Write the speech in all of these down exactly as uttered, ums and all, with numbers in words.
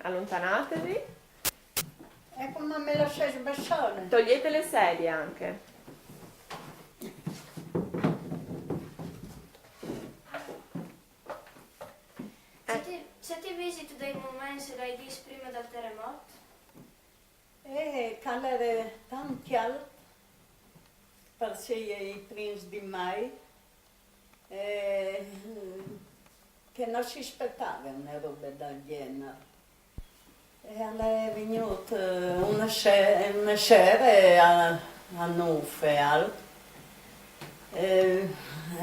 Allontanatevi. Ecco, ma me lasciai sbessare. Togliete le sedie anche. Sêstu, sêstu vist dai moments, dai dîs prime dal teremot? E che al jere tant cjalt, parcè i prins di Mai, e che no si spietave une robe dal gjenar. E al è vignût, eh, une se-, une sere a, a nûf e alc, e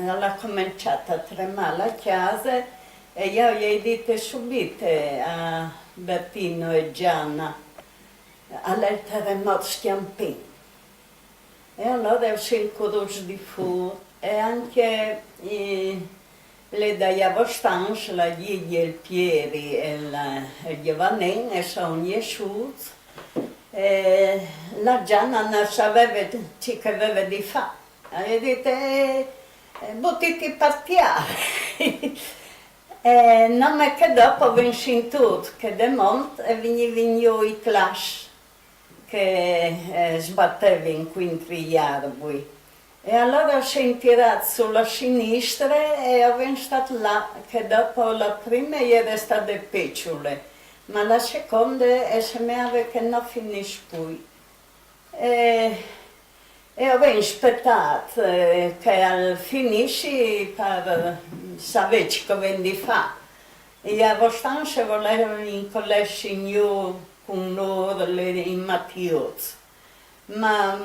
al à començât a tremâ la cjase e jo i ai dite subite a Bertino e Gianna: «Al è il teremot, scjampìn.» E alore o sin corûts di fûr e ancje i, le dai Avostans, la Gigi, il Pieri e la, il Giovanin e son jessûts. E la Gianna no saveve ce che e veve di fâ. E à dit: «Eh, eh, butiti par tiere.» E nome che dopo o vin sintût che de mont e vignivin jù i claps che, eh, sbatevin cuintri i arbui. E alore o sin tirâts su la sinistre e o vin stât là, che dopo la prime e jere stade piçule, ma la seconde e semeave che no finìs plui. E, e o vin spietât, eh, che al finissi par savê ce che o vin di fâ. E Avostans e volevin che o lessin jù cun lôr, le, i matiots. Ma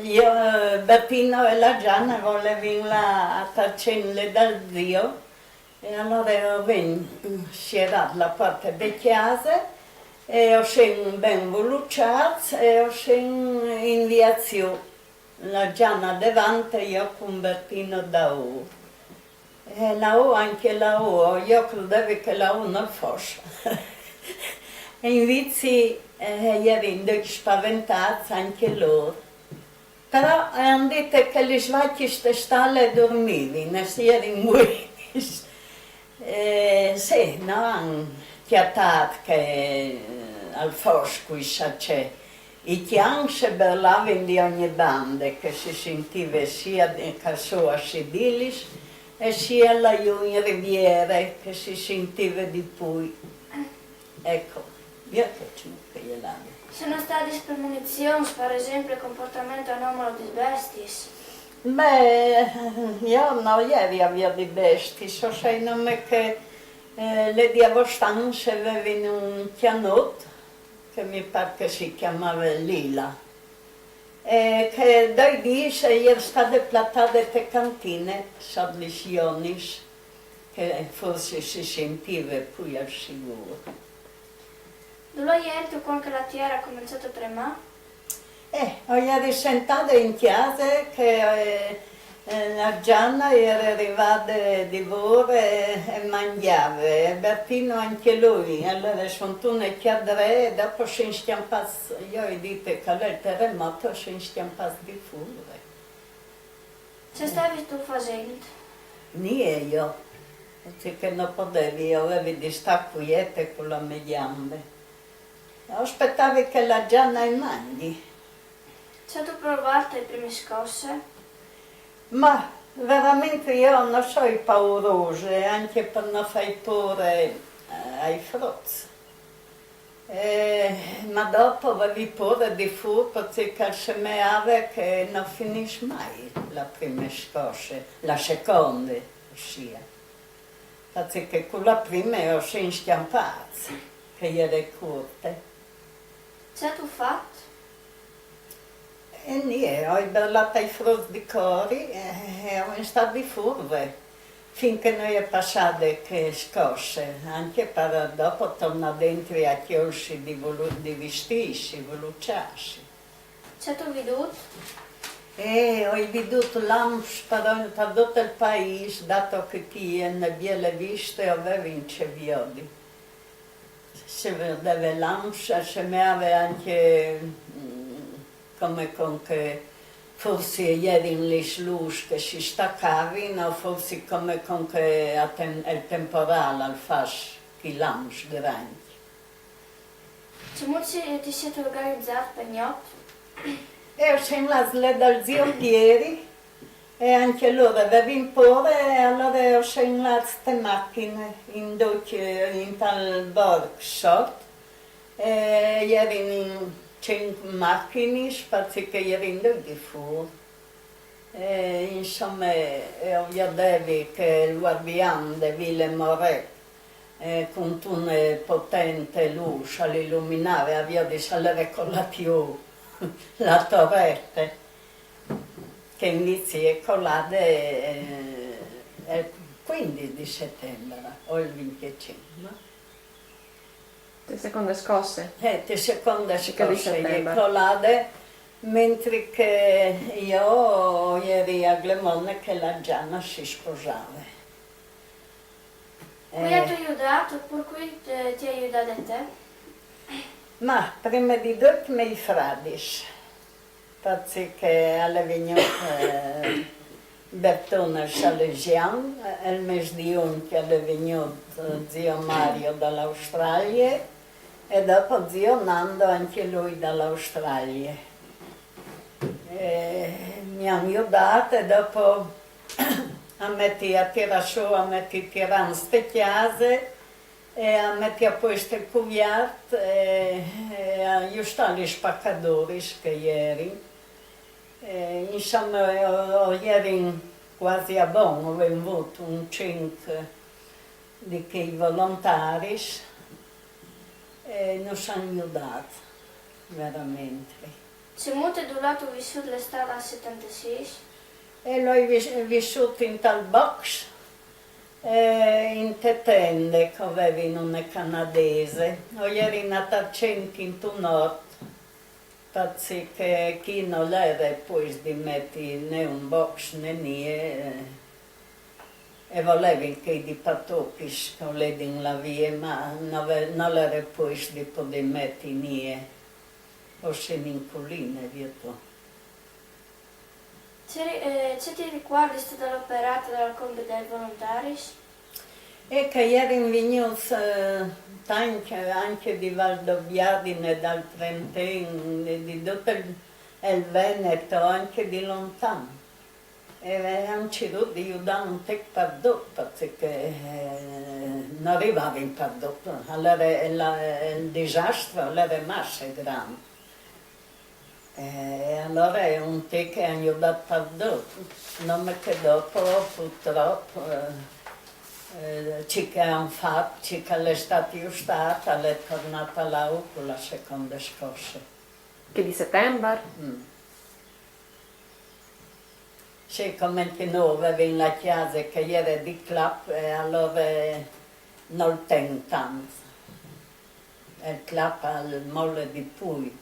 jo, eh, Bertino e la Gianna e volevin lâ a tacê in le dal zio, e alore o vin sierât la puarte de cjase e o sin ben vuluçâts e o sin inviâts jù. La Gianna devant e jo cun Bertino daûr. E laù, ancje laù, jo o credevi che laù nol fos. E invezit, eh, a jerin doi spaventâts ancje lôr. Però a àn dit che lis vacjis te stale a durmivin, a jerin buinis. Eh, sì, no àn cjatât che, eh, al fos cuissà ce. I cjans a berlavin di ogni bande, che si sintive sie de, ca sù a Sibilis, e sie là jù in Riviere, che si sintive di plui. Eco, jo ce vûl che je lade. Sono stadis premonizions, par esempli, comportament anomalo des bestiis? Beh, jo no jeri a viodi bestiis, o sai nome che, eh, le di Avostans a vevin un cjanot, che mi pâr che si clamave Lila, e che dai dîs e je stade platade te cantine, sot lis jonis, che forsit si sintive plui al sigûr. Dulà jeristu cuant che la tiere e à començât a tremâ? Eh, o jeri sentade in cjase che, eh, eh, la Gianna e jere rivade di vore e, e mangjave, e Bertino ancje lui, alore o sin turnâts a cjadrâ e dopo o sin scjampâts, jo o ai dit che al è il teremot, o sin scjampâts di fûr. Ce stavistu fasint? Nie jo, parcè che no podevi, jo o vevi di stâ cuiete cu la mê gjambe. O spietavi che la Gianna e mangji. Ce âstu provât ae prime scosse? Ma verementri jo no soi paurose, ancje par no fâi pôre, eh, ai fruts. Eh, ma dopo o vevi pôre di fûr, parcè che al semeave che no finìs mai la prime scosse, la seconde, ossia. Parcè che cu la prime o sin scjampâts, che e jere curte. Ce âstu fat? E nie, o ai berlât ai fruts di cori e, e o vin stât di fûr, fin che no je passade chê scosse, ancje par dopo tornâ dentri a cjolsi di vulu-, di vistîsi, vuluçâsi. Ce âstu vidût? E o ai vidût lamps par, par dut il paîs, dato che chi e je une biele viste, o vevin ce viodi. Si viodeve lamps, al semeave ancje, mm, come cuant che forsit a jerin lis lûs che si stacavin, o forsit come cuant che a tem-, il temporâl al fâs chei lamps grancj. Cemût ti, ti sêstu organizât pe gnot? E o sin lâts li dal zio Pieri, e ancje lôr a vevin pôre, e alore o sin lâts te machine, in ducj, intal borc sot, e a jerin cinc machinis, parcè che a jerin ducj di fûr. E, insome, e o viodevi che il guardian de Vile Moret, e, cuntune potente lûs al iluminave, a viodi se al jere colât jù la torete, che invezit e je colade, e, il cuindis di setembar o il vincjecinc, no? Te seconde scosse? Eh, te seconde Mica di scosse, e je setembar. Colade, mentri che jo o jeri a Glemone che la Giana si sposave. Cui ti à judât, opûr cui ti, ti à judât te? Ma prime di dut i miei fradis, parcè che al è vignût, eh, Bertone Salesian, eh, il mês di Jugn al è vignût, eh, zio Mario da la Australie, e dopo zio Nando, ancje lui da la Australie. E mi àn judât e dopo a meti, a tirâ sù, a meti tirants te cjase, e a meti a puest il cuviert, e, e a justâ lis spacaduris che a jerin. E, insome, o, o jerin cuasi a bon, o vin vût un cinc di chei volontaris, e nus àn judât, verementri. Cemût e dulà âstu vissût l'Estât dal setantesîs? E lu ai vis-, vissût intal box, e, inte tende che o vevin une canadese. O jerin a Tarcent intun ort, parcè che chi nol jere puest di meti ni un box ni nie, e, e volevin chei di patochis che o ledin là vie, ma nol ve-, nol jere puest di podê meti nie. O sin in culine, viôt. Ce ri-, eh, ce ti ricuardistu dal operât dal Combe dai Volontaris? E che a jerin vignûts, eh, tancj, ancje di Val Dobbiadine, dal Trentin, di, di dut il, il Veneto, ancje di lontan. E a àn cirût di judâ un tic pardut, parcè che, eh, no rivavin pardut. Alore il, il disastri al jere masse grant. E alore un tic a àn judât pardut, nome che dopo, purtrop, eh, eh, ce che a àn fat, ce che al è stât justât, al è tornât alaù cu la seconde scosse. Chê di setembar? Mm. Sì, come che nô o vevin la cjase che e jere di clap, e alore nol ten tant. Il clap al mole di plui.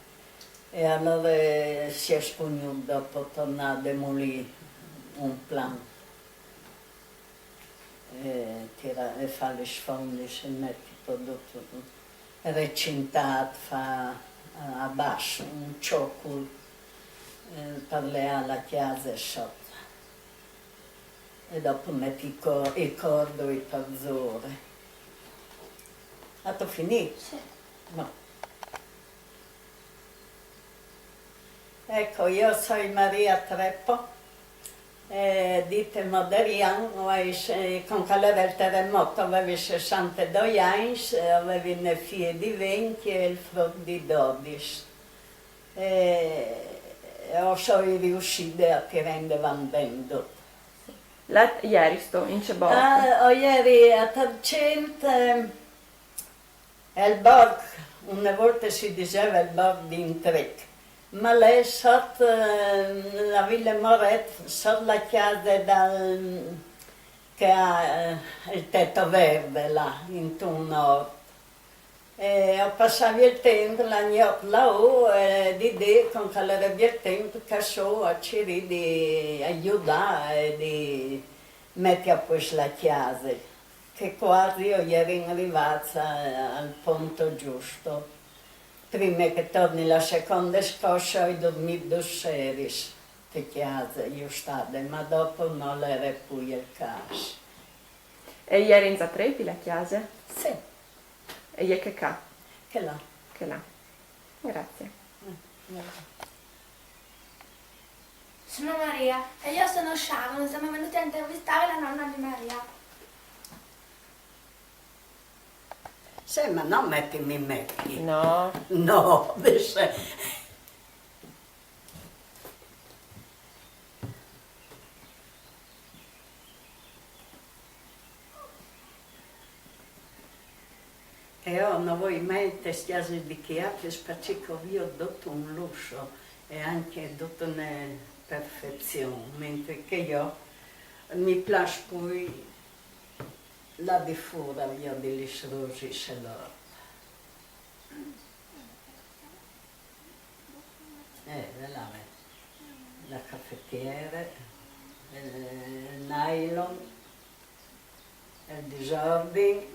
E alore si è scugnût dopo tornâ a demolî un plan. E tirâ, e fâ lis fondis, e meti po dut recintât, fâ a bas un çocul, eh, par leâ la cjase sot. E dopo meti i co-, i cordui parsore. Âstu finît? Sì. No. Eco, jo o soi Maria Treppo, eh, dite Moderian, o ai se-, cuant che al jere il teremot o vevi sessantedoi agns, eh, o vevi une fie di vincj e il frut di dodis. E o soi riuscide a tirâ indevant ben dut. Là jeristu, in ce borc? Ah, o jeri a Tarcent, eh, il borc, une volte si diseve il borc di Intrec, ma al è sot, eh, la Vile Moret, sot la cjase dal, che e à, eh, il teto verde là, intun ort. E o passavi il timp la gnot là, e di dì, cuant che al jere biel timp, ca sù a cirî di judâ e di meti a puest la cjase, che cuasi o jerin rivâts a-, al pont just. Prime che e torni la seconde scosse o ai durmît dôs seris te cjase, justade, ma dopo nol jere plui il câs. E e jere in Zatrepi la cjase? Sì. E je chê ca? Chê là. Che là. Grazie. Sono Maria. E io sono Sharon, siamo venuti a intervistare la nonna di Maria. Sì, ma non mettimi in mezzo. No. No, adesso. E io non voi mai testiasi di chi ha che spaccico io tutto un lusso e anche tutta una perfezione, mentre che io mi piace poi là di fuori, via delle rosi, se loro. Eh, là, la caffettiera, il nylon, il disordine,